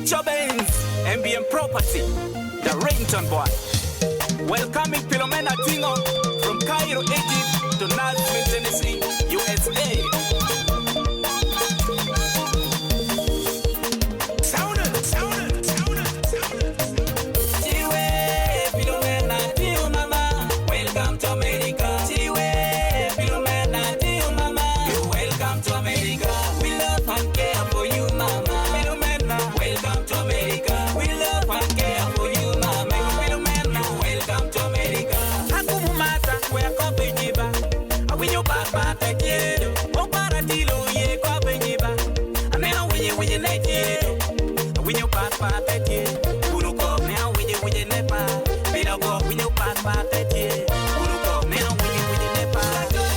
Chicho Benz, MBM Property, The Ringtone Boy. Welcoming Philomena Tingo from Cairo, Egypt to Nashville, Tennessee, USA. Chiwe, Philomena Tingo mama, welcome to America. Chiwe, Philomena Tingo mama, you welcome to America. We love and care for you, mama. Philomena, welcome to America. We love and care for you, mama. Philomena, you welcome to America. Akumu mata, wek openyiba. Awinyo pat pat atyedo. Okwara tilo ye ko penyiba. Aneno winyi winyi ne tyedo. Awinyo pat pat atye. Bulu kok ne awinyi winyi ne pa. Pino kok winyo pat pat atye. Bulu kok ne awinyi winyi ne pa.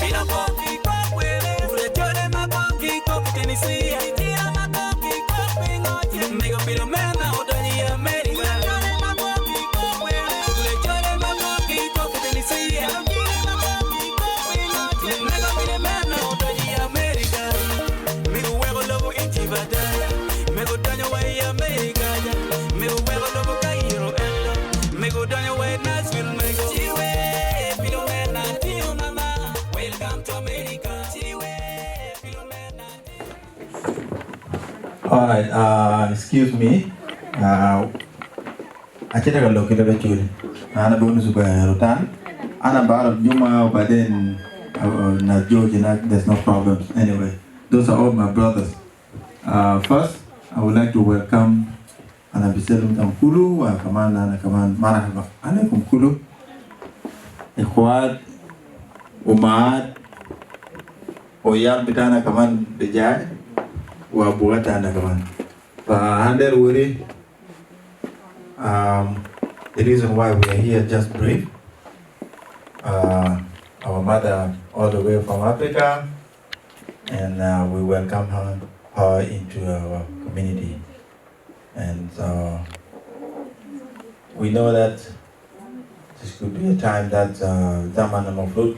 Pino kok ki kok wele. Bulu acole ma kok ki kok i Tennessee. Tira ma kok ki kok pingo tye. Mego Philomena odonyo i America. Bulu acole ma kok ki kok wele. Bulu acole ma kok ki kok i Tennessee. Tira ma kok ki kok pingo tye. Mego Philomena odonyo i America. Mego weko lobo Egypt ada. Mego donyo wa i America ja. Mego weko lobo Cairo ento. Mego donyo wa i Nashville mego. Ciwe Philomena tingo mama. Welcome to America. Ciwe Philomena tingo. All right, excuse me. Acito ka lok ki leb Acholi. An abedo Zuberi Rutan. أنا بعرف جمعة وبعدين ناس جورج هناك there's no problems anyway. Those are all my brothers. First, I would like to welcome أنا بسلم كله وكمان أنا كمان مرحبا عليكم كله إخوات أمهات وعيال بتاعنا كمان بجاي وأبواتنا كمان. فهندر وري the reason why we are here just brief. Our mother all the way from Africa, and we welcome her into our community. And so we know that this could be a time that زمن المفروض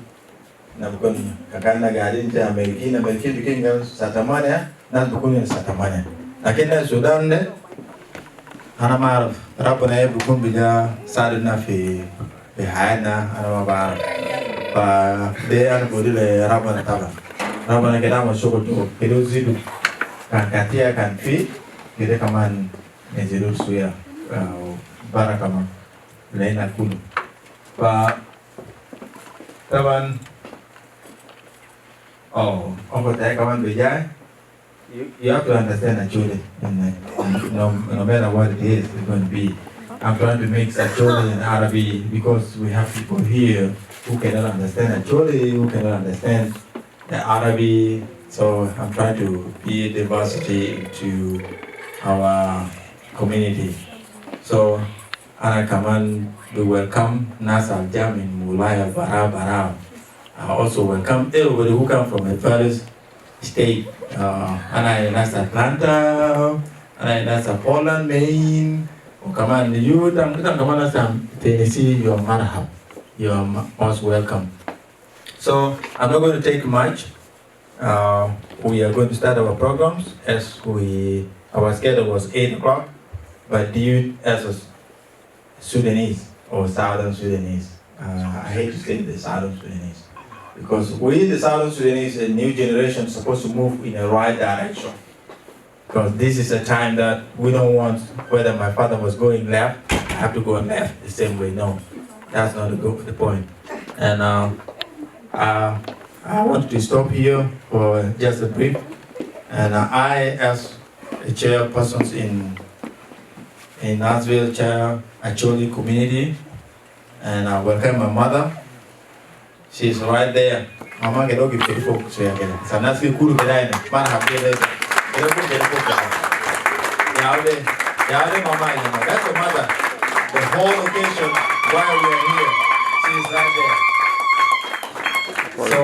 نكون كنا قاعدين في أمريكين أمريكين بيكون الساعة 8 ناس بيكونوا الساعة 8 لكن السودان ده أنا ما أعرف ربنا إيه بيكون بيجا ساعدنا في حياتنا أنا ما بعرف فده أنا بقول لربنا طبعا ربنا كده عمل شغل كده زيدوا كان كاتيا كان في كده كمان نزيدوا شوية بركة ما لنا كله ف طبعا oh uncle تاعي كمان بيجاي. You have to understand Acholi and no matter what it is, it's going to be. I'm trying to mix Acholi and Arabic because we have people here who cannot understand Acholi, who cannot understand the Arabic. So I'm trying to be diversity into our community. So أنا كمان we welcome ناس الجا من ولاية برا برا. I also welcome everybody who come from a various state. أنا ناس Atlanta, أنا ناس Portland, Maine, وكمان you كمان ناس Tennessee, you are مرحب. You are most welcome. So I'm not going to take much. We are going to start our programs as we our schedule was 8 o'clock, but due as a Sudanese or Southern Sudanese, I hate to say the Southern Sudanese because we the Southern Sudanese, a new generation, supposed to move in the right direction. Because this is a time that we don't want whether my father was going left, I have to go left the same way. No, that's not the point. And I want to stop here for just a brief. And I, as a chairperson in Nashville Chair Acholi community, and I welcome my mother. She's right there. Mama كده give فوق شوية كده. الناس في كله كده هنا. مرحبا كده. كده فوق كده فوق كده. يا ولد يا ولد ماما يا ماما. That's your mother. The whole occasion why we are here. She's right there. So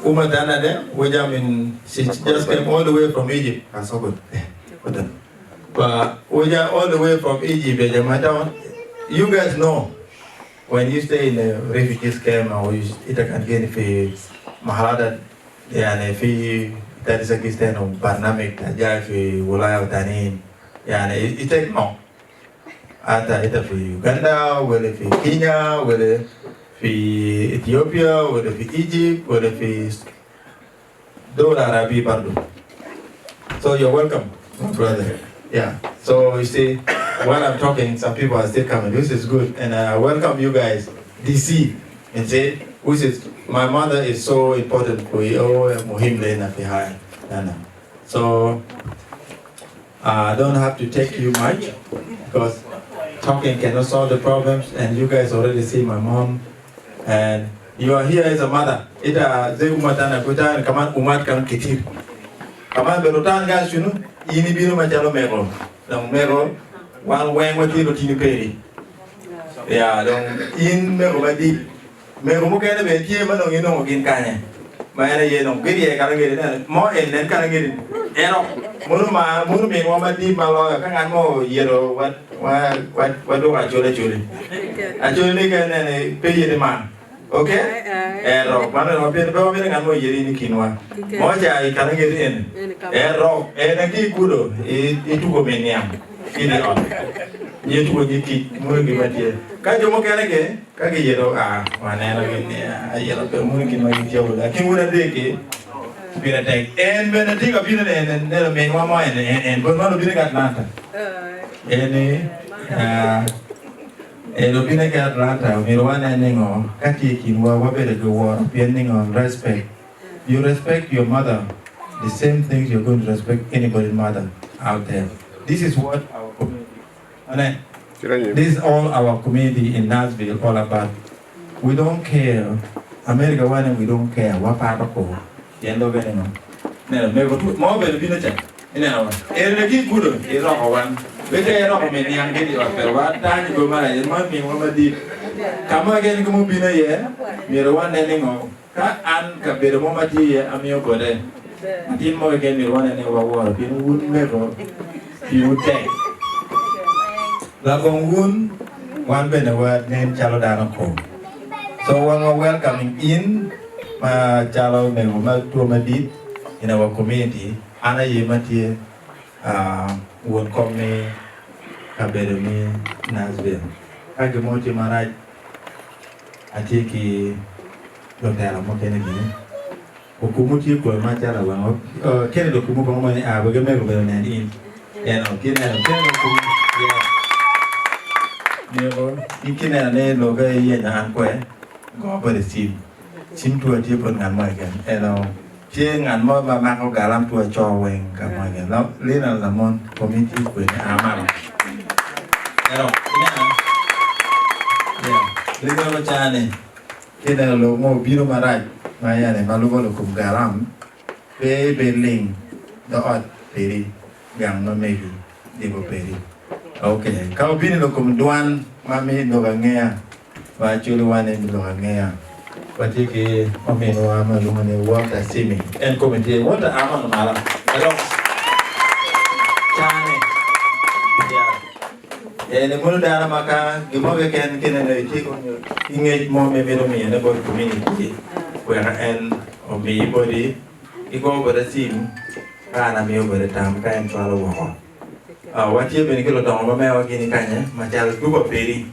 أمه تانا ده وجا من she just came all the way from Egypt. That's so good. But وجا all the way from Egypt يا جماعة. You guys know when you stay in a refugees camp or you إذا كان جيني في محلات يعني في تاريخ برنامج جاي في ولاية تانيين. Yani it take long. Ata ita fi Uganda wala fi Kenya wala fi Ethiopia wala fi Egypt wala fi دولة عربية برضو. So you're welcome, my brother. Yeah. So you see, while I'm talking, some people are still coming. This is good. And I welcome you guys, DC, and say, which is, my mother is so important for you. Oh, مهم لنا في هاي. So I don't have to take you much because talking cannot solve the problems. And you guys already see my mom. And you are here as a mother. إتا زي أمتنا كتا كمان أمات كان كتير. كمان berutan kan شنو ini bino macalo mego. Dong mego wan weng wati rotini peri. Ya dong in mego madi mego mo kene be tie ma dong ino gin kanye. Ma ene ye dong gidi e kala gidi ne mo en nen kala gidi. Ero munu ma munu mi mo madi ma lo ka ngan mo yero wa wa wa wa do achole chole. Achole ni kene ne pe yere ma. Okay? Ero mano no pe pe pe ngan mo yeri ni kinwa. Mo ja i kala gidi en. Ero ene ki kudo i tugo meniam. Ini on. Ye tugo ni ki mo gi matie. Ka jo mo kene ke ka gi yero a waneno gi ni a yero pe mo gi ma gi tiyo la ki wona de ke bina tek en bene ti ka bina en en men wa mo en en bon mano bina ka Atlanta. En en bina ka Atlanta mi wana ningo ka ti kin wa wa bere go war pien ningo respect. You respect your mother the same things you're going to respect anybody's mother out there. This is what our community and this is all our community in Nashville all about. We don't care. America one we don't care. What part of ko? Yendo bene no. Neno me go tu mo bene bino cha. Ine no. E ne ki kudo e ro ko wan. Be te ro ko me ni ang gedi wa pero wa ta ni go mara ye mo mi mo ma di. Kama gen ko mo bino ye. Mi ro wan ne ngo. Ka an ka bedo mo ma ti ye amiyo bode. Tin mo gen mi ro wan ne wa wa pin wun me go. Pi ute. La gong wun wan bene wa nen chalo dano ko. So when we're welcoming in ma chalo me ma tuo madit in our community ana ye matie wuon kom mi kabedo mi Nashville. Ka gimo tye marach atye ki lutelo mukene gini. Okumu tye kwe macalo awang Kennedy Okumu kong mo ni a wege mego bedo nen in. Eno kineno Kennedy Okumu. Yeah. Mego in kineno ni loge yenyo an kwe go bode sim. Sim tuwa tye bot ngat mo keken. Eno tye ngat mo ma mako galam tuwa co weng ka mo keken. Lina Lamont committee kwe ni a malo. Eno ineno. Yeah. Lina lo cani. Kineno lok mo obino marac ma yane ma lubo lukum garam, pe ibed ling do ot peri gang ma megi dibo peri. Ok, ka obino i lukum dwan ma mi lok angeya, ma acwalo wan ni lok angeya, watye ki ominwa ma lwongo ni Walter Simi. En kome tye Walter a ono malo. Hello. Cane. Yeah. En mono dano ma ka gin mo keken kineno itye ki ngec mo ma imito miyone bot community wek en omi boti igo bote cim ka an amiyo bote tam ka en cwalo woko. Watye bene ki ludongo ma mewa gini kanye macalo group of peri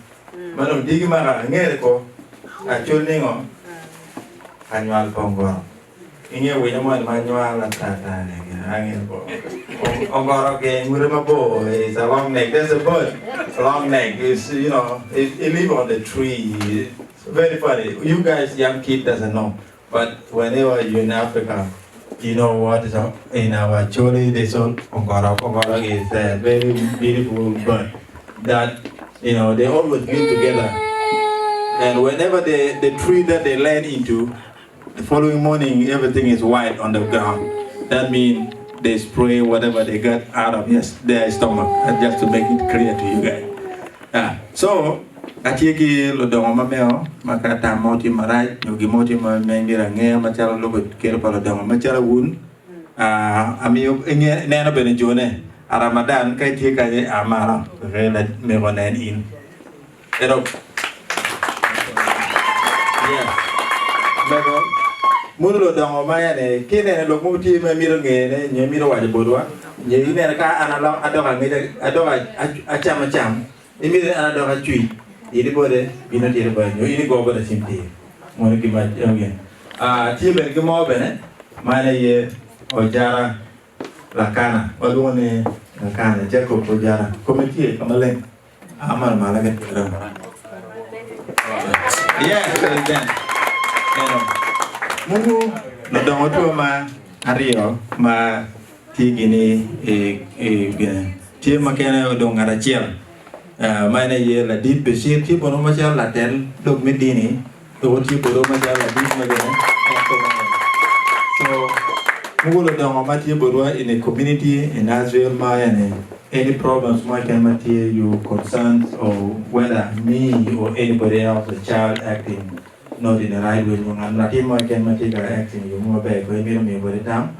ma dong tye ki maka angere ko acol ningo anywal pa ongoro. Inge winyo moni ma nywal atata ni ange ko ongoro ke ngute mabor is a long neck. There's a bird, long neck. It's, you know, it live on the tree. It's very funny. You guys, young kid, doesn't know. But whenever you're in Africa, you know what is up in our Acholi, they saw Ongoro. Ongoro is a very beautiful bird that, you know, they always been together. And whenever the tree that they land into, the following morning, everything is white on the ground. That means they spray whatever they got out of their stomach, and just to make it clear to you guys. So, atye ki ludongo ma meo ma ka tam mo tye marac nyo gin mo tye ma myero angeya macalo lubo kero pa ludongo macalo wun amiyo neno bene jone a Ramadan ka itye kany a malo wek mego nen in. Ero yeah. Mego. Mono ludongo ma ene ki ineno lok mogo tye ma imito ngeyone nyo imito waco botwa nyo ineno ka an adoko angec adoko acam acam imito ni an adok acwic iti bote bino tito boti nyo in igo bota cim tir mono gin ma gin tye bene ki mo bene ma en aye Ojara Lakana walwongo ni Lakana Jacob Ojara kome tye ka maleng. Amalo malo ka tero. Yes, president. Eno. Mungu ludongo two ma aryo ma tye gini i i gine. Tye ma kene odong ngat acel eh, ma en aye ladit Beshir tye bono macalo latel lok me dini dok tye bono macalo ladit me gine en kome eno. So mugo ludongo ma tye botwa in a community in Nashville ma eni any problems mo keken ma tye you concerns or whether me or anybody else a child acting not in the right way nyo ngat latin mo keken ma tye ka acting i yo mo maber kong imito miyo bote tam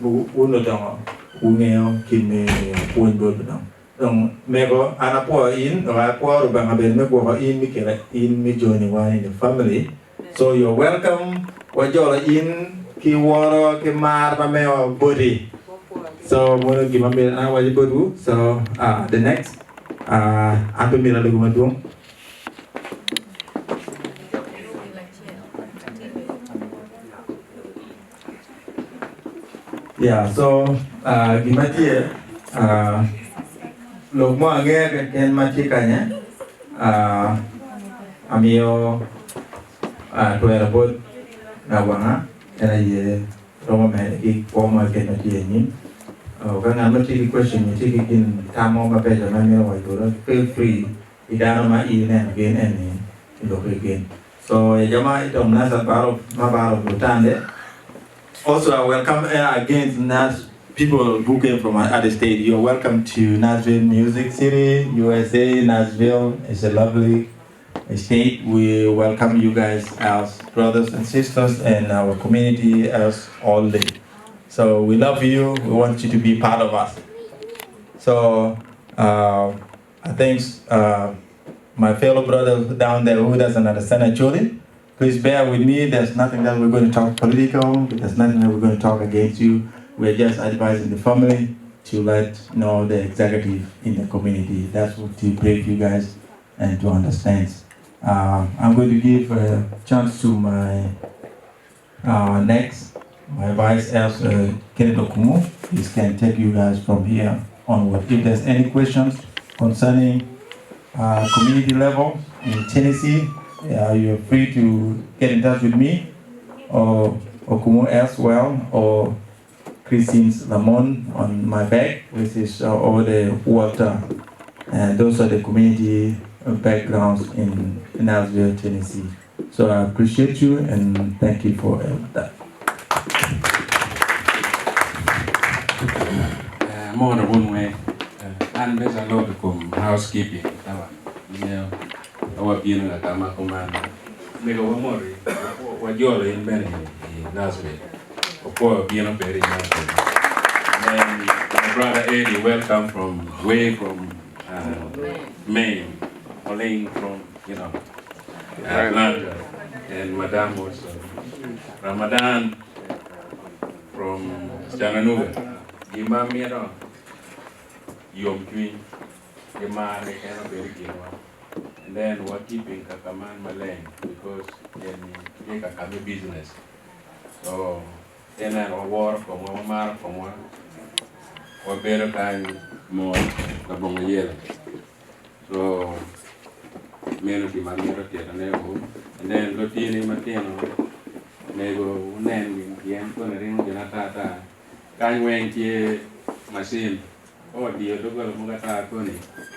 wun ludongo wungeyo kit me miyo pwony bot ludongo. Dong mego an apwoyo in dok apwoyo Rubanga bene me gwoko in me kela in me joining wa in the family so you're welcome wajolo in ki woro ki mar ma mewa boti so mono gin ma myero an awaci botwu so the next an pe myero alego madwong. Yeah, so gin ma tye lok mo angeya keken ma tye kanya amiyo twero bot lawanga en aye romo mede ki kwo mo keken ma tye anyim. Ka ngat mo tye ki question nyo tye ki gin tam mo mabeco ma mito waco bota feel free i dano ma in ineno gin eni iloki gin. So ya jama itom nasa baro ma baro butande. Also I welcome again Nas people who came from other state. You're welcome to Nashville Music City, USA. Nashville is a lovely state. We welcome you guys as brothers and sisters and our community as all day. So we love you. We want you to be part of us. So I think my fellow brothers down there who doesn't understand Acholi, please bear with me. There's nothing that we're going to talk political. There's nothing that we're going to talk against you. We're just advising the family to let know the executive in the community. That's what to brief you guys and to understand. I'm going to give a chance to my next, my vice as Kenneth Okumu. He can take you guys from here onward. If there's any questions concerning community level in Tennessee, you're free to get in touch with me or Okumu as well, or Christine Lamont on my back, which is over the water. And those are the community backgrounds in Nashville, Tennessee. So I appreciate you and thank you for that. Mono wun weng, an bene aloko i kom housekeeping tawa ingeyo ka wabino ka ma kuman mego wamoti wajolo in bene i Nashville wapwoyo bino kwede i Nashville and my brother Eddie welcome from way from Maine Pauline from you know Atlanta and Madam also Ramadan from Chattanooga gin ma amito yomcwiny ki mar keken obedo i kinwa and then wa keeping kaka man maleng because eni tye kaka me business so ka ineno waworo komwa wamaro komwa wabedo kany mot labongo yelo. So meno gin ma amito titone o and then lutini matino mego wunen gin pien koni ringo gin ata ata kany weng tye macin ka wadiyo dogola mogo ata koni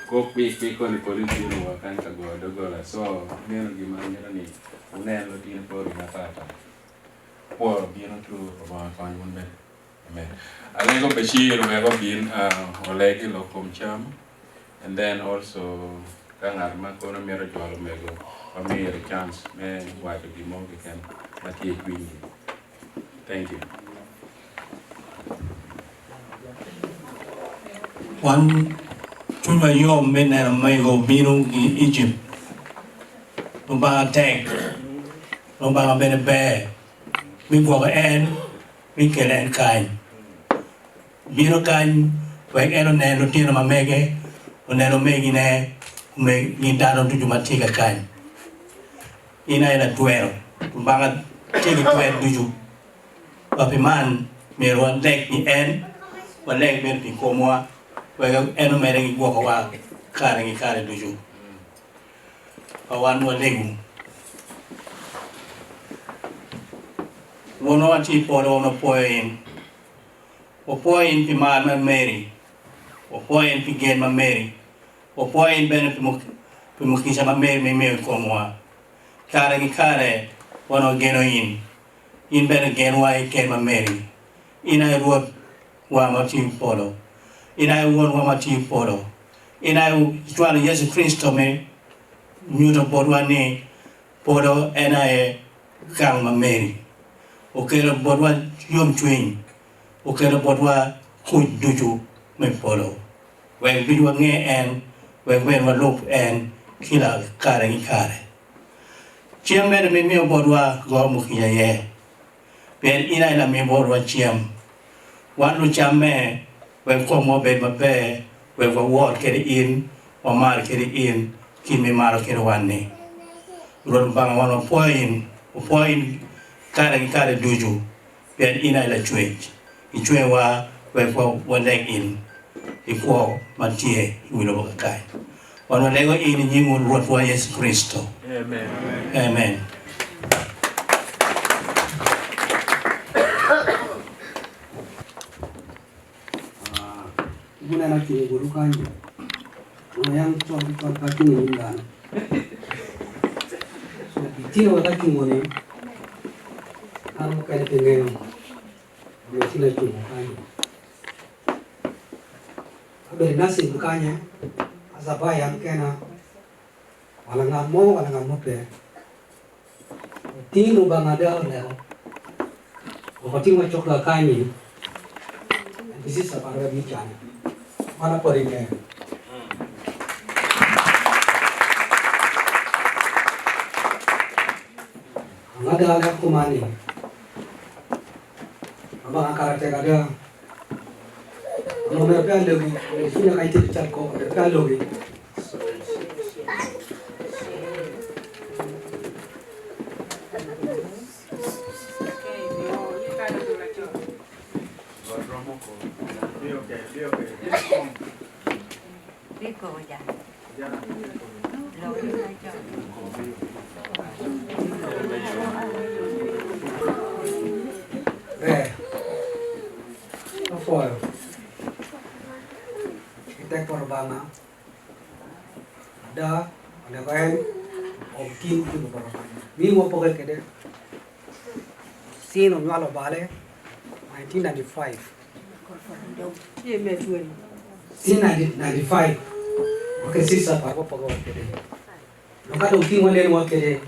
kok kwik kwik koni police bino wa kany ka goyo dogola so meno gin ma amito ni wunen lutini pe oring ata ata kwor bino through Lubanga kony wun bene amen. Alego Bashir wek obin oleg i lok kom cam. And then also ka ngat ma kono mito jolo mego wamire chance me waco gin mo keken ma tye i cwinyi. Thank you. Wan cwinywa yom me neno mego bino i Ejipt. Lubanga tek, Lubanga bene ber. Me gwoko en, me kelo en kany. Bino kany wek en onen lutino ma mege, onen omegine, gin dano ducu ma tye ka kany. In aye latwero, Lubanga tye ki twer ducu. Wa pi man, myero waleg pi en, waleg bene pi komwa, wek en omedde ki gwokowa kare ki kare ducu. Wa wan walegu. Wonwa ma tye i polo, wan wapwoyo in. Wapwoyo in pi mar ma meri. Wapwoyo in pi gen ma meri. Wapwoyo in bene pi mukica ma meri ma imiyo i komwa. Kare ki kare wan wageno in. In bene genwa i ker ma meri. In aye Rwot wa ma tye i polo. In aye Wonwa ma tye i polo. In aye icwalo Yecu Kricito me nyuto botwa ni polo en aye gang ma meri. Okelo botwa yomcwiny, okelo botwa kuc ducu me polo. Wek ducu wange en, wek bene walub en kila kare ki kare. Cem mene ma imiyo botwa go mukica iye? Pien in aye lami botwa cem. Wan lucamme wek komwa obed maber, wek wawor kede in, wamar kede in, kit ma imaro kede wan-ni. Rwot Lubanga wan wapwoyo in, wapwoyo in kare ki kare ducu, pien in aye Lacwec. Icweyowa wek waleg in i kwo ma tye i wi lobo kakany. Wan walego in i nying Rwotwa Yecu Kricito. Amen. Guneno acungo botwu kany, onongo yam con ki con pe acungo i nyim dano. So pi tino wek acungo-ni, dano mukene pe ngeyo omiyo tino acungo kany. Abedo i nacib kany, acabaya an kena, wala ngat mo wala ngat mo pe. Oting Lubanga ada oleko wek otim wa cok lakany-nyi and this is about where we can man apwod inge. Angada aleko kuman ni Lubanga kara tek ada onongo myero pe alogi myero cwinya ka itye ki cat koko myero pe alogi. Ber, apwoyo ki tek pa Lubanga. Ada, oneko en om tin ki bot Lubanga. Min wapoke kwede cin onywalo bale 1995. Cin 1995 oke sister pa wapoke wa kwede. Dong ka dong tin wanen wa kwede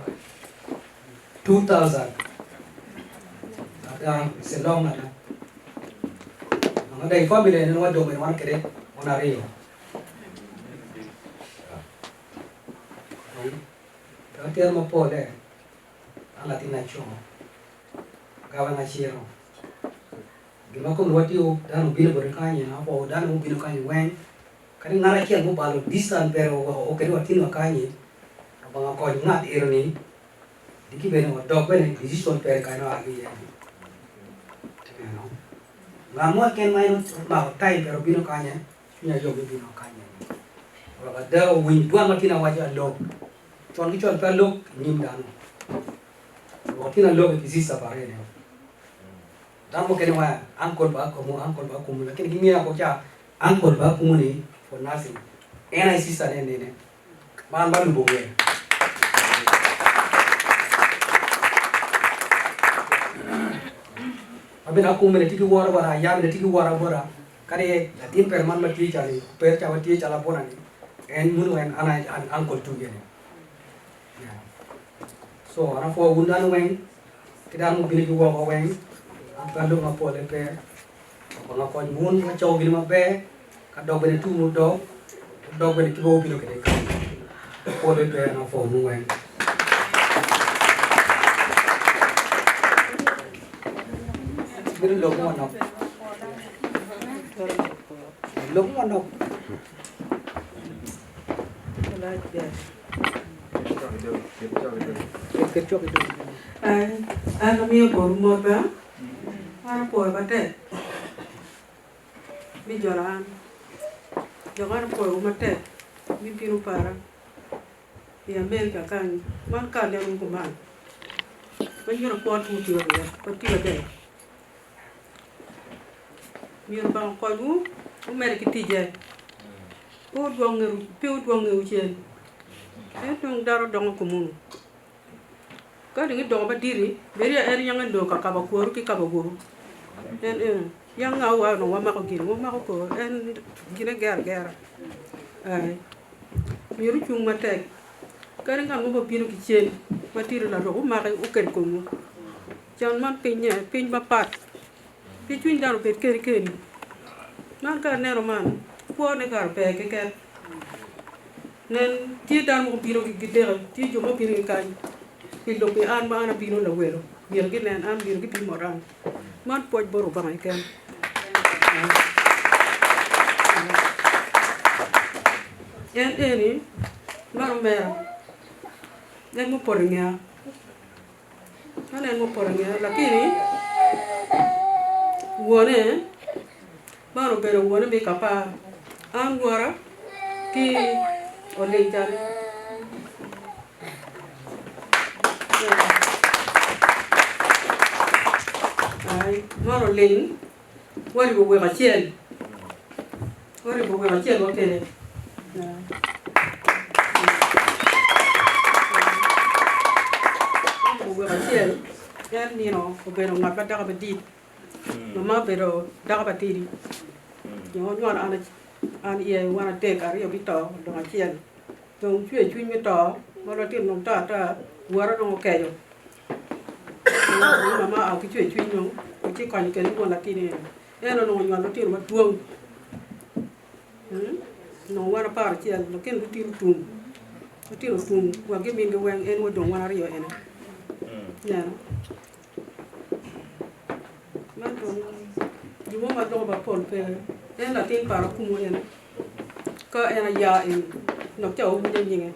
2000. Ada, it's a long ada. Dong ada i family ene wadong wan kwede wan aryo. Dok atero mapol-le an latin laco gabana acito gin ma kome watiyo dano obino bote kany apwo dano mubino kany weng kadi ngat acel mubalo distan pere oweko kadi watin wa kany Lubanga okony ngat eno ni diki bene odok bene decision pere kany oa ki iye ni ineno ngat mo keken ma en omako time pere obino kany Cwinya yom me bino kany eni. Wek ada owiny dwan ma tin awaco alok. Con ki con pe alok i nyim dano. Wek tin alok i kisisa pa rene. Dano mukene wa uncle pa akomo, uncle pa akumu, lakini gingeya ko ca uncle pa akumu ni for nothing. En aye sister ne nene. Ma an balubo nge. Abino akumu bene tye ki woro bota, aya bene tye ki woro bota. Kadi latin pere man ma tye calo per ca ma tye calo abona ni en muno en an aye an uncle tuge ni. Yeah. So an apwoyo wun dano weng ki dano mubino ki woko weng an pe aloko mapole pe Lubanga okony wun wacogo gini maber ka dok bene tum odok odok bene kit ma wubino kwede kany pole pe an apwoyo wun weng. Mito lok mo manok. Lok mo manok. Ket cok i dogi. An amiyo botwu mot ba, an apwoyo matek me jolo an, dok an apwoyowu matek me bino para i America kany man ka aneno kuman ma nyuto kwo tye tye maber myero Lubanga okonywu wumedde ki ticce pe wudwong ngewu cen en dong dano dongo kumunu ka dong idongo madit-ti bed ni en yam onongo ka kabo kworu ki kabo awobi en eno yam nga wa onongo wamako gin wamako kor en gine ger agera myero wucung matek kadi ngat mo ma obino ki cen ma tye larok wumake wukel i komwu can man pinye piny mapat ki cwiny dano obed keni keni man ka aneno man kwone kara ber keken nen tye dano mogo bino gideke tye jo ma obino ki kany pi lubi an ma an abino lawelo myero ginen an myero gibimot an man pwoc bot Lubanga keken. En eni man omera en mupoto i ngeya man en mupoto i ngeya lakini wone man obedo wone me kapar an wora ki oling calo Man oling waribo wek acel waribo wek acel wa kede waribo wek acel en nino obedo ngat ma dako madit mama obedo dako matidi nyo onywalo an iye wan adek aryo gito odong acel. Dong cwer cwiny me to ma latin dong to ata wora dong okeco mama oa ki cwer cwiny dong ci konyo kede won latin eni en onongo onywalo lutino madwong onongo wan aparacel lakin lutino tum lutino tum wa ki mingi weng en odong wan aryo ene ineno man dong gin mo ma loko mapol pe en latin para kumu ene. Ka en aya eni dok ca owinyo nyinge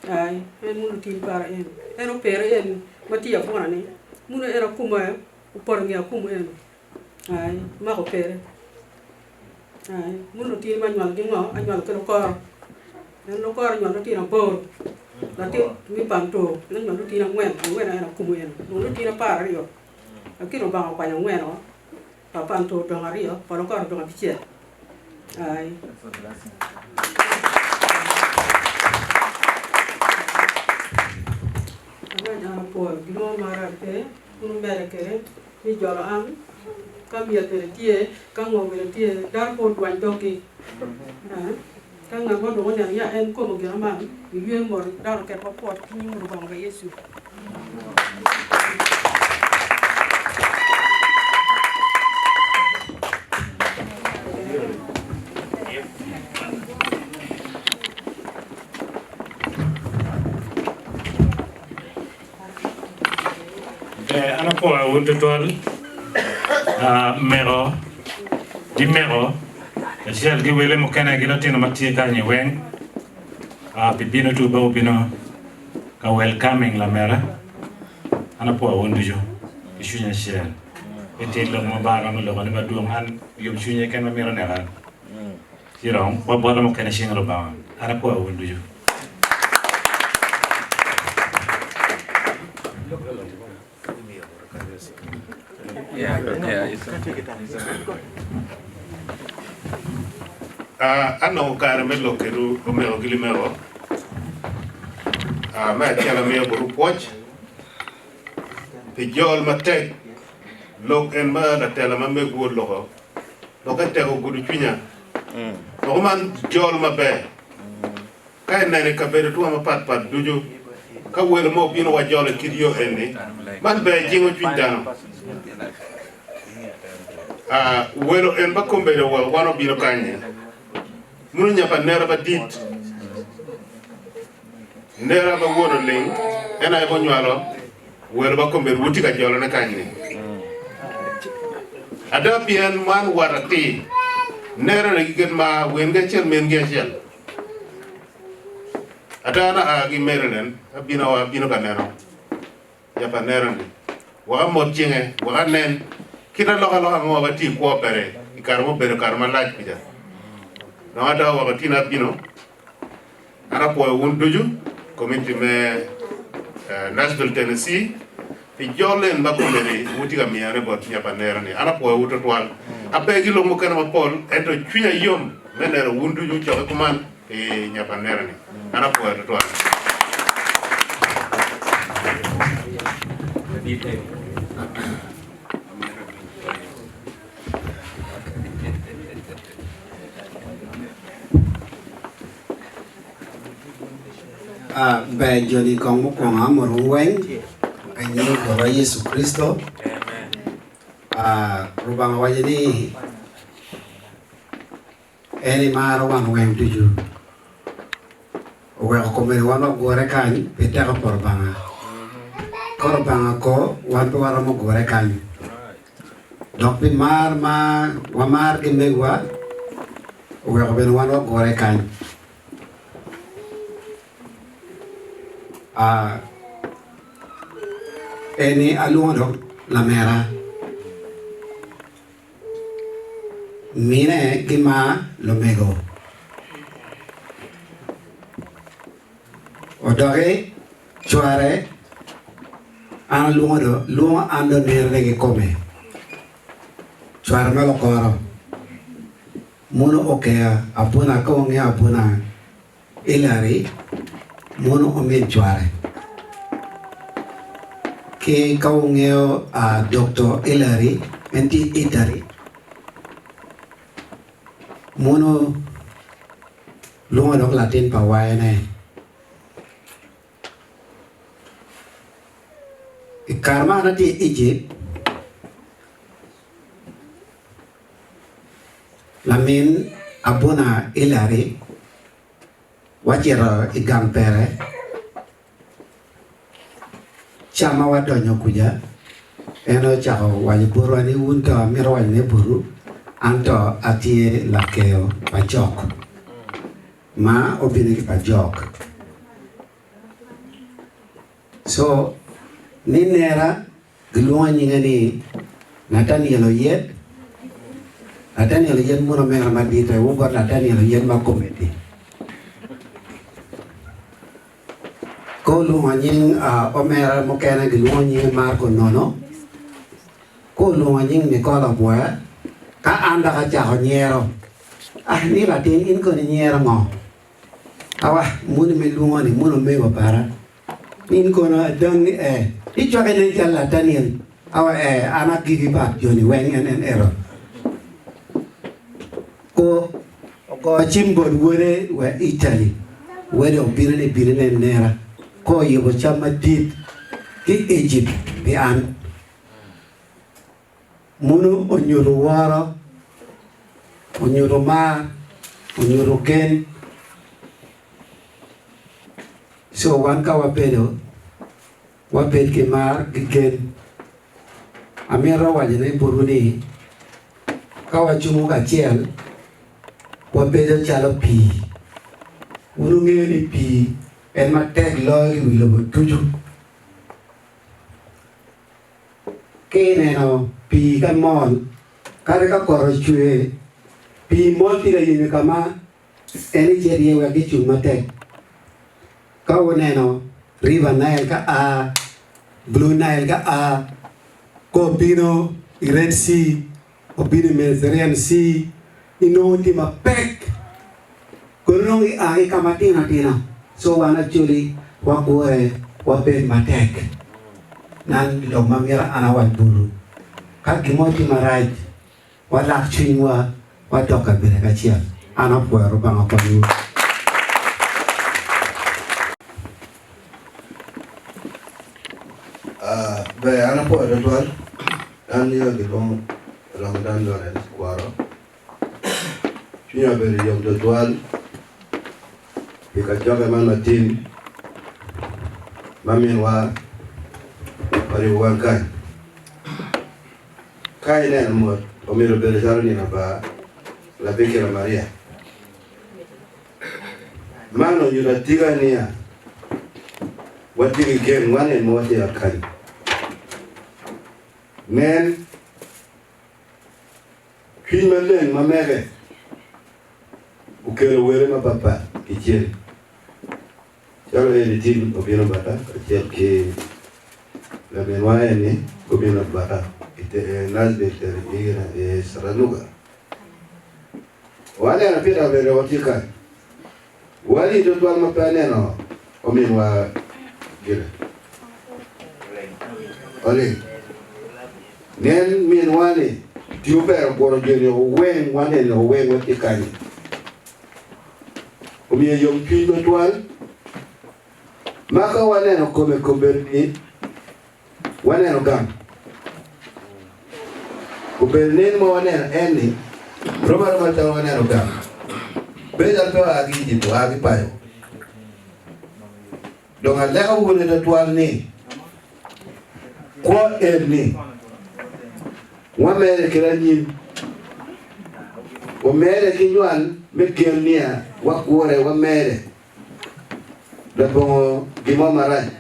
ai en mono oting kara eni en opere eni ma tye abwona ni mono en akumo opoto inge akumo eni ai mako opere ai mono otin ma anywalo ki ngo anywalo ki lukoro en lukoro onywalo lutino aboro latin me panto en onywalo lutino angwen angwen en akumo eni dong lutino apararyo lakini Lubanga okwanyo angwen o. Pa panto odong aryo, pa lukoro odong abicel. Ai. Awany an apwoyo gin mo marac pe, kun wumedde kwede me jolo an, ka myel bene tye, ka ngo bene tye, dano pe odwany doggi. Ka ngat mo dong oneno ya en kobo gin man, iywe mot dano oket mapwot ki nying Lubanga pa Yecu. Ber, an apwoyo wun tutwal, mego ki mego kacel ki wele mukene ki lutino ma tye kany-nyi weng pi bino tu ba wubino ka welcoming lamera. An apwoyo wun ducu ki cwiny acel. Pe tye lok mo ba aromo loko ni madwong an yomcwiny keken ma mito neka ci dong wa bota mukene cing Lubanga. An apwoyo wun ducu. Anongo kare me lok kedwu omego ki limego. Me acel amiyo botwu pwoc pi jol matek lok en ma latela ma megwu oloko. Lokke tek ogudo cwinya. Loko man jol maber. Ka ineno i kabedo tuwa mapatpat ducu, ka welo mo obino wa jolo i kit yo eni, man ber jingo cwiny dano. A Welo en ba kombedo wa wan obino kany-nyi, muno nya pa nera madit, nera ma won oling, en aye munywalo welo ma kombedo wutye ka jolone kany-nyi. Ada pien man wat atir, nerone ki kit mar, wengi acel mingi acel. Ada an aa ki Maryland, abino wa abino ka neno yapa neroni, wek amot cinge, wek anen kit alokaloka ango ma tye i kwo pere i kare ma obedo kare malac kuca. Dong ada wek otyeno abino, An apwoyo wun ducu, komitti me Nashville, Tennessee, pi jol-en ma kombeddi wutye ka miyone bot nya pa nera-ni. An apwoyowu twatwal. Ape ki lok mukene mapol, ento cwinya yom me neno wun ducu wucokke kuman pi nya pa nera-ni. An apwoyo twatwal. Ber joni kong mukwongo amotowu weng i nying Rwotwa Yecu Kricito. Rubanga owaco ni en emaro wan weng ducu oweko komedi wan wagure kany pi teko pa Rubanga. Ka Rubanga ko wan pe waromo gure kany. Dok pi mar ma wamaro ki megiwa, oweko bene wan wagure kany. Eni alwongo dok lamera, mine ki mar lumego. Odoki cware. An alwongo do, lwongo an do nirne kikome. Cware me lokoro. Muno okea abuna ka wangeyo abuna Hillary muno omin cware. Ki ka wungeyo Doctor Hillary en tye Italy. Muno lwongo dok latin pa wayone. I kare ma an atye i Ejipt, lamin abuna Hillary wacito i gang pere ca ma wadonyo kuca en ocako waco botwa ni wun to amito wacone botwu an to atye lakeo pa jok ma obino ki pa jok. So ni nera gilwongo nyinge ni Nathaniel Oyet. Nathaniel Oyet mono omera madit aye wubot Nathaniel Oyet ma komedi. Ka olwongo nying uh, omera mukene gilwongo nyinge Marco Nono. Ka olwongo nying Nicola Obwoya, ka an dok acako nyero. Ah, ni latin in kono inyero ngo? Awa, munu me lwongo ni munu omego para. In kono adang ni ee. Icwake nen calo Lataniel. Awa ee, an agiki pat joni weng en en ero. Ko ogo cim bot wode wa Italy. Wode obino ni bino nen nera. Ko oyubo cam madit ki Egypt pi an. Muno onyuto woro, onyuto mar, onyuto gen. So wan ka wabedo, wabed ki mar ki gen. Amito wacone botwu ni ka wacungo kacel, wabedo calo pii. Wun wungeyo ni pii en matek loyo ki wi lobo ducu. Ka ineno pii ka mol, kadi ka kot ocwer, pii mol tye ka yenyo ka ma en ecito iye wek gicung matek. Ka wuneno River Nile ka a, Blue Nile ka a, ka obino i Red Sea, obino i Mediterranean Sea, inongo tye mapek. Kono nongo ia ki ka matino tino, so wan Acholi wagure wabed matek. Man lok ma myero an awac botwu. Ka gin mo tye marac, walak cwinywa wadok ka bedo kacel. An apwoyo Rubanga okonywu. Ber an apwoyo twatwal an nio gilwongo Ramadan Lawrence Kwaro. Cwinya obedo yom twatwal pi kacokke man matin ma minwa oribo wan kany. Ka ineno mot. Omyero obed calo nino pa Labikira Maria. Man onyuto atika niya, watye ki gen, wan en ma watye kakany. Nen, Cwiny Maleng ma mege okelo wele mapatpat kicel. Calo Eli tin obino bota kacel ki laminwa eni gubino bota i Nashville, i Chattanooga. Waneno Peter bene dok tye kany. Wali tutwal ma pe aneno ominwa gire. Oling. Nen minwa ni tye obero guro joni weng waneno weng watye kany. Omiyo yomcwiny twatwal ma ka waneno kome kombeddi-ni, waneno gang. Obedo nen ma waneno en-ni rom aroma calo waneno gang. Bedo calo pe oa ki Ejipt, oa ki paco. Dong aleko wunu twatwal ni, kwo en-ni wamede ki anyim, wamede ki nywal me gen niya wakure wamede labongo gin mo marac.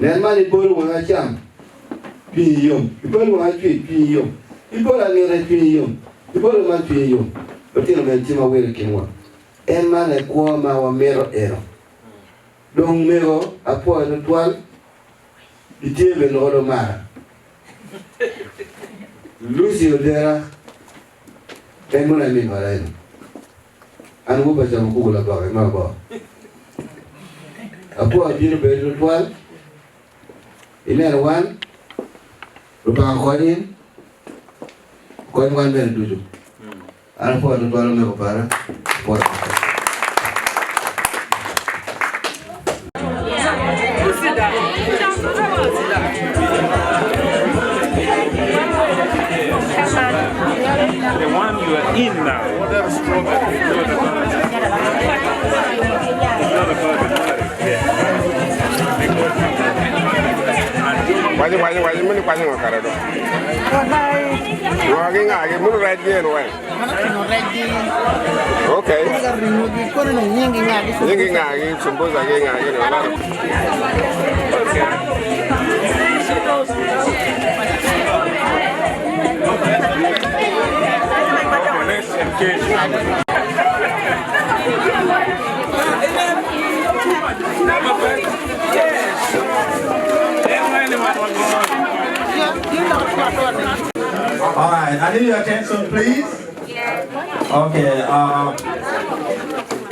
Nen man ibolo wang acam, cwinyi yom, ibolo wang acwic, cwinyi yom, ibolo angita, cwinyi yom, ibolo man, cwinyi yom. Lutino bene tye ma wiro i kinwa. En man aye kwo ma wamito eno. Dong mego, apwoyo tutwal, itye bene loko dong mara. Lucy Odera, en mono aye min oda eno. An wod pa Camo Kuku Laboke ma aboo. Apwoyo bino bedo tutwal, ineno wan, Lubanga okony in, okony wan bene ducu. An apwoyo tutwal omego para, apwoyo matek. The one you are in now. Waco waco waco moni kwanyo ngo kare do. Ngo gi nga gi munu rec gi en weng. Okay. Nyingi nga gi sumbusa gi nga gi no. Okay. Let's engage. All right, I need your attention, please. Okay,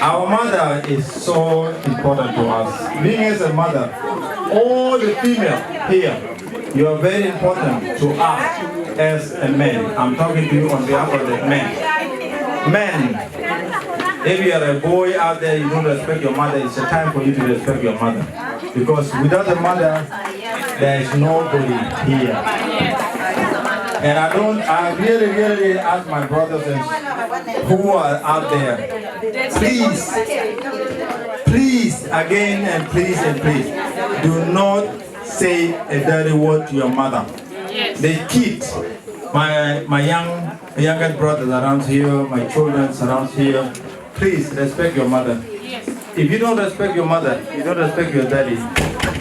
our mother is so important to us. Being as a mother, all the female here, you are very important to us as a man. I'm talking to you on behalf of the men. Men, if you are a boy out there, you don't respect your mother, it's a time for you to respect your mother. Because without a mother, there is nobody here. And I don't, I really, really ask my brothers and who are out there, please, please, again and please and please, do not say a dirty word to your mother. The kids, my my young younger brothers around here, my children around here, please respect your mother. If you don't respect your mother, you don't respect your daddy,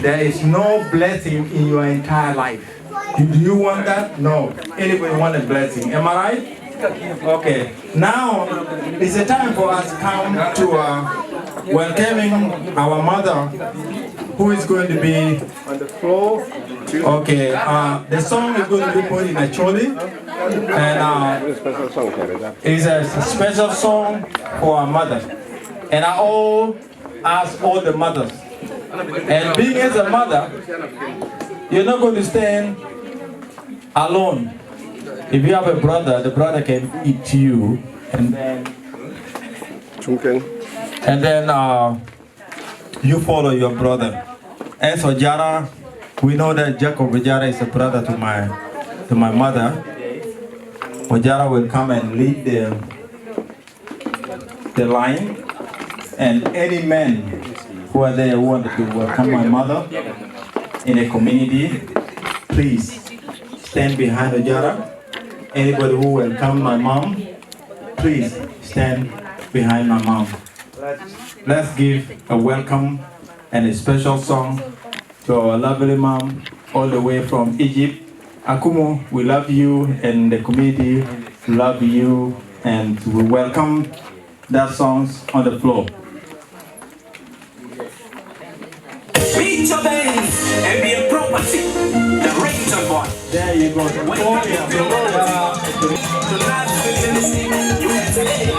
there is no blessing in your entire life. Do you want that? No. Anybody want a blessing? Am I right? Okay. Now it's a time for us come to welcoming our mother, who is going to be on the floor. Okay. The song is going to be put in Acholi, and it's a special song for our mother. And I all ask all the mothers. And being as a mother, you're not going to stand alone. If you have a brother, the brother can eat you, and then and then you follow your brother. As for Jara, we know that Jacob Ojara is a brother to my to my mother. Ojara will come and lead the the line, and any men who are there who want to welcome my mother in a community, please stand behind Ojara. Anybody who welcome my mom, please stand behind my mom. Let's give a welcome and a special song to our lovely mom all the way from Egypt. Akumu, we love you and the community love you and we welcome that songs on the floor. Feature Benz, MBM Property, the Renton Boy. There you go. Welcome to Nashville, Tennessee, USA.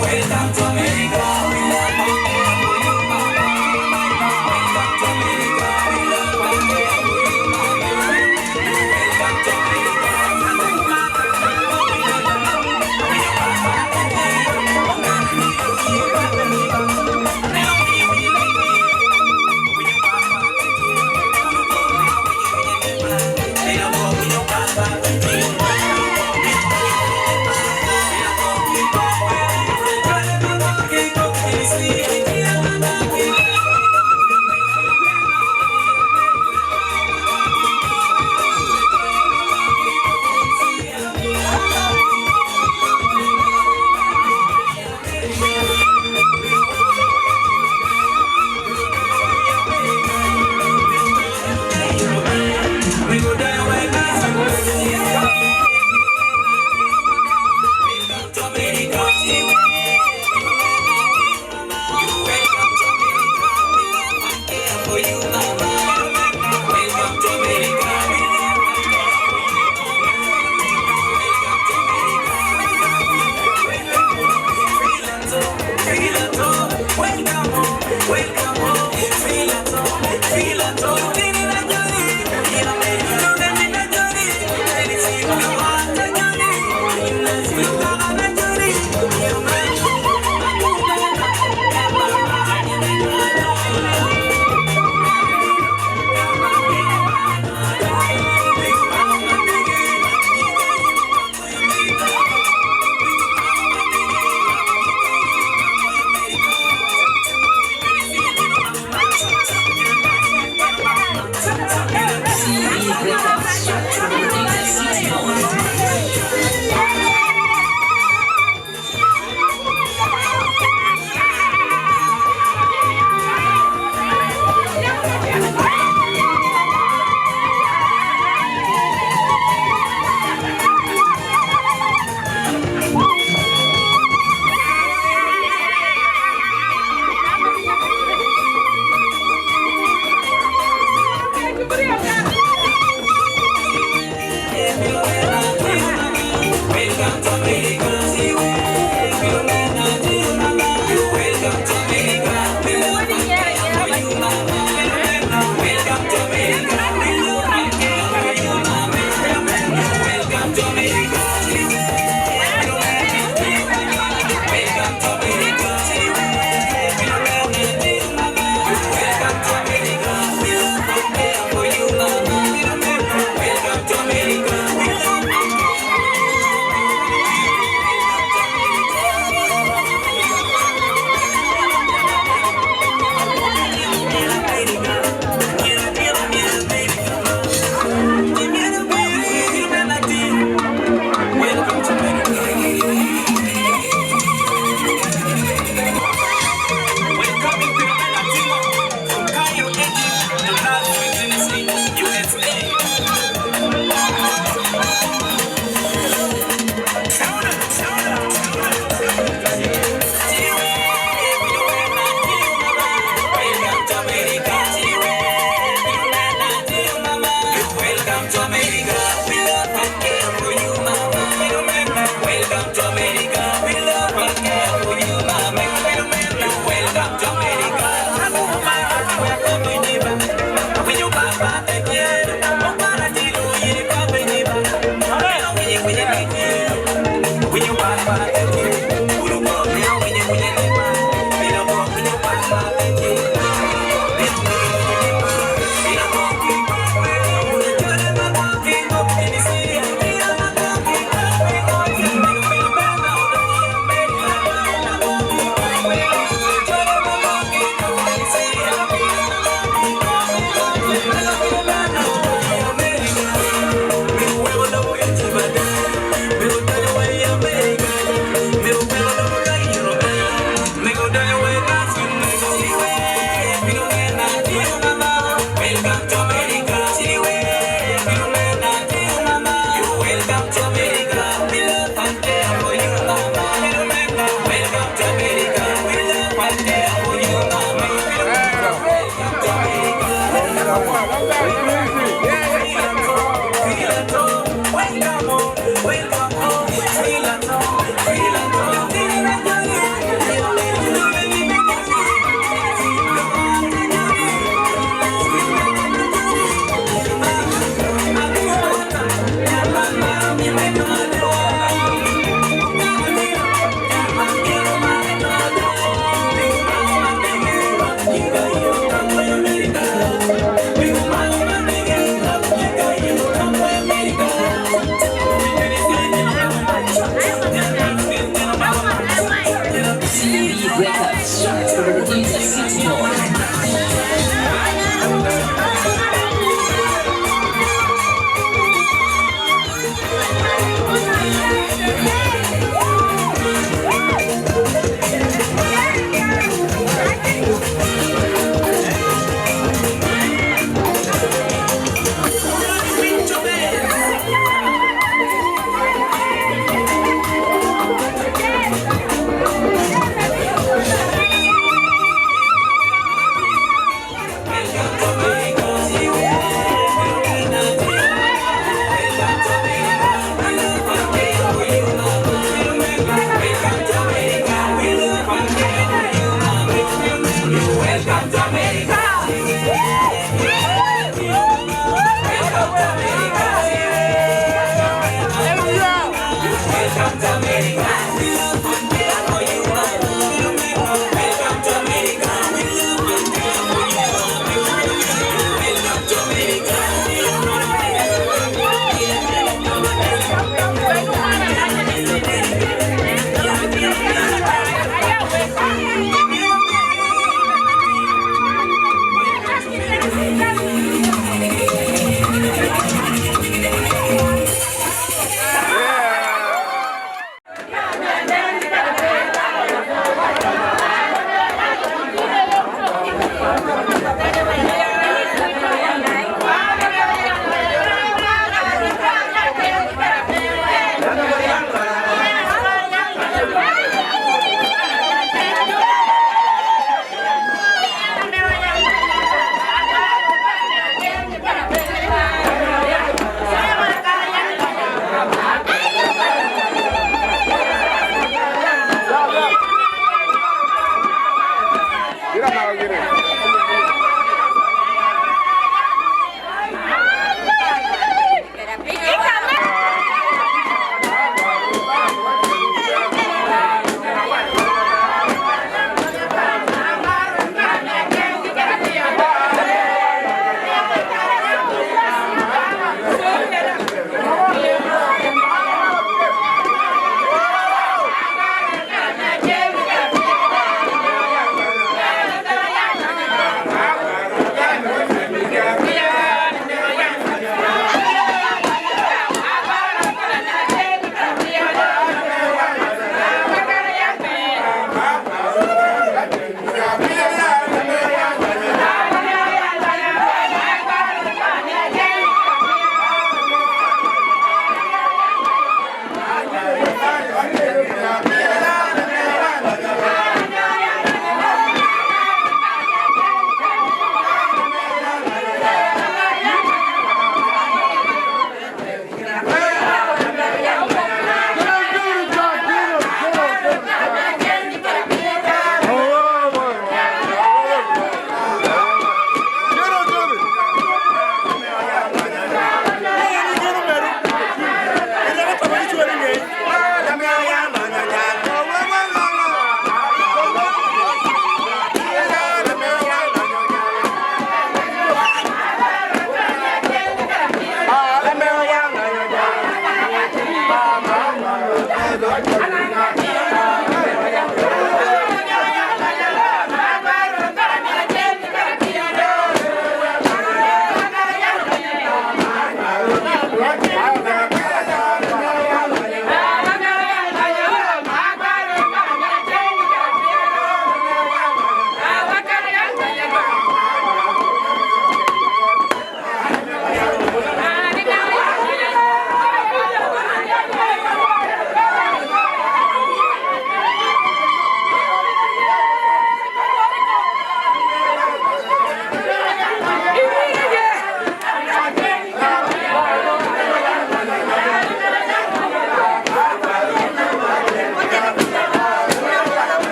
Welcome to America.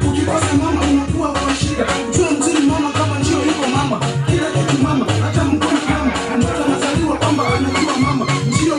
Ukikosa mama unakuwa kwa shida. Jua mzuri mama kama njio yuko mama, kila kitu mama, hata mkono mama. Mtoto anazaliwa kwamba anajua mama njio.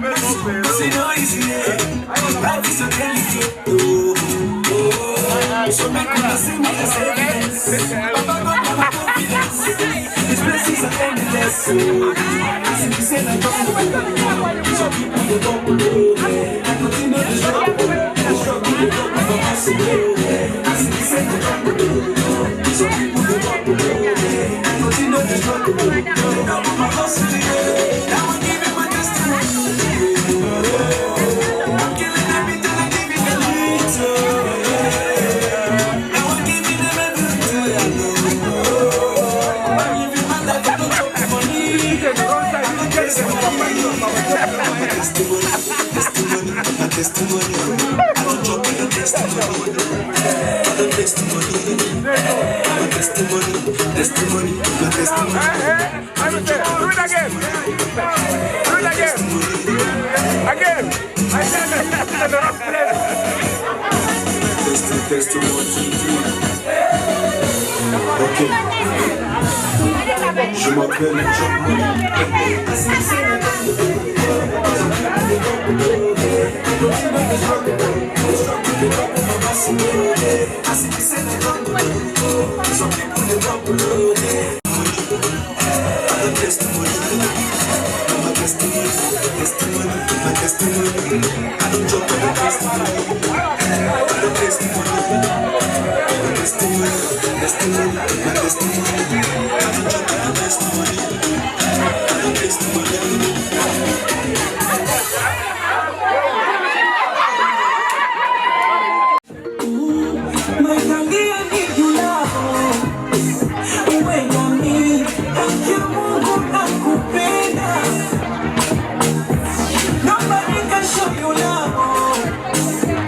Cause it no easy, yeah. Life is so delicate, oh, oh. So make una see me as evidence. Baba God na my confidence. His blessings are endless, oh. As if you say na double, some people dey double, oh. I continue to struggle, struggle dey double for us, oh. As if you say na double, some people dey double, oh. I continue to struggle, double my hustle, yeah. Now I'm giving my testimony. I'm killing everything I give it a little. Now I'm giving them everything I know. I'm living my life, I don't talk money. I'm a testimony. My testimony, testimony, my testimony. I don't drop my testimony. My testimony, my testimony, testimony, my testimony. Do it again. Do it again. Again. I said it. Testing, testing, 1, 2, 3. Ok. Je m'appelle Jack My darling, I need you now. Uwe nami, haki ya Mungu nakupenda. Nobody can show you love.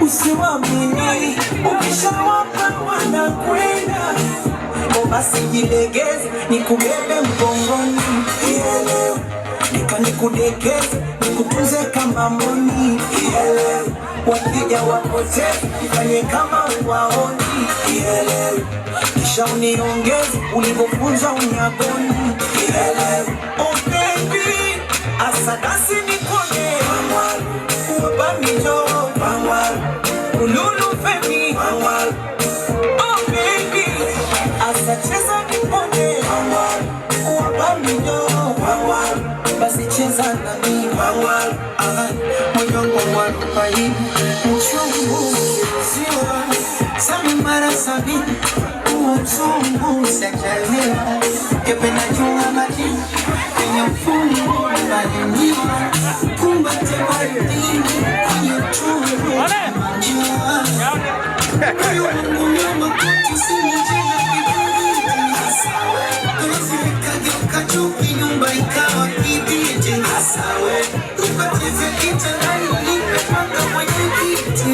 Usiwaamini, ukishawapa wanakwenda. O basi jilegeze, nikubebe mgongoni. Ielewe, nika nikudekeze, nikutunze kama mboni. Ielewe, wakija wapoteze, ifanye kama uwaoni. Ielewe, kisha uniongeze ulivyofunzwa unyagoni. Ielewe, oh baby, asadasi nikone wabamijo ululu femi oh baby, asacheza nipone wabamijo basi cheza nami moyo wangu warubaini mchungu ziwa sami mara sabini huo mzungu sajaliwa kependa chunga majini kwenye mfungu maliniwa kumbate baridini kwenye uchungu manjua huyu Mungu nyuma kwetu sina jina kiburi likageuka chuki nyumba ikawa kibiti tukacheze kitandani nimepanga mwenye kiti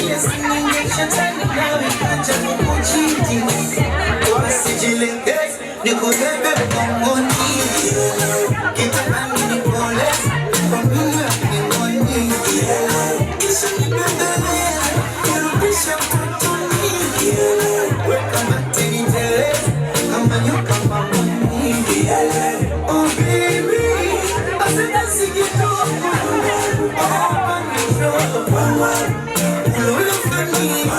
ile singenge shetani nawe kaja kukuchiti wasijilegeze nikubebe mgongoni kitandani nipoleze kwa mbinu ya mbinguni kisha nibembeleze nirudishe utotoni weka mate niteleze kama nyoka pangoni oh baby asidasi kidogo oh panicho ululufani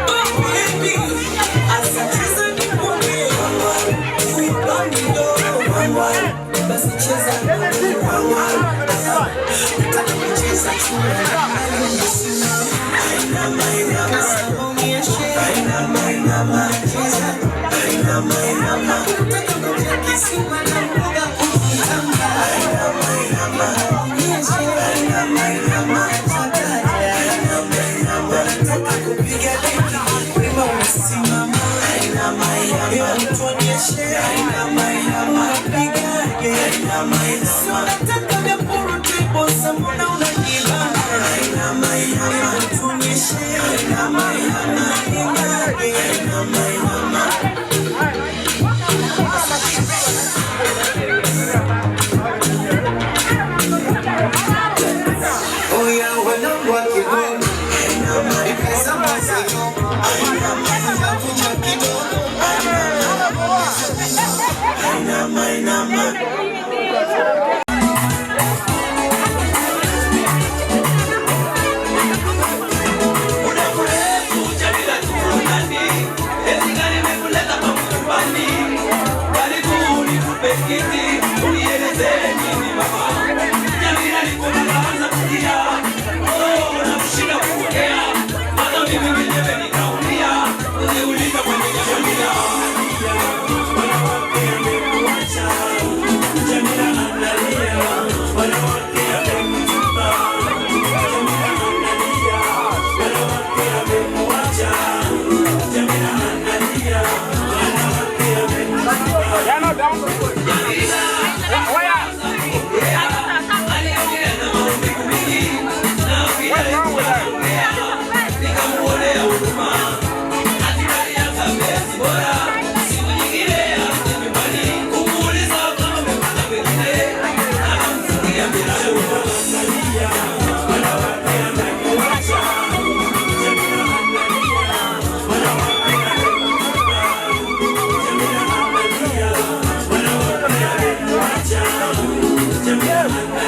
oh baby asacheza nipone ubanido basi cheza nataka kucheza Nataka vya purutibo samuna unajibana tuonyeshe Oya wanangu wa Kigoma, ipesa mazinyo, navuja kidogo, inama inama. Thank you.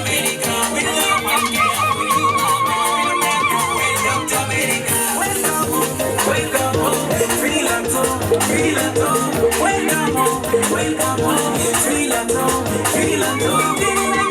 America. We love and care for you, mama. Welcome to America. Welcome home, welcome home. Feel at home, feel at home. Welcome home, welcome home. Feel at home, feel at home.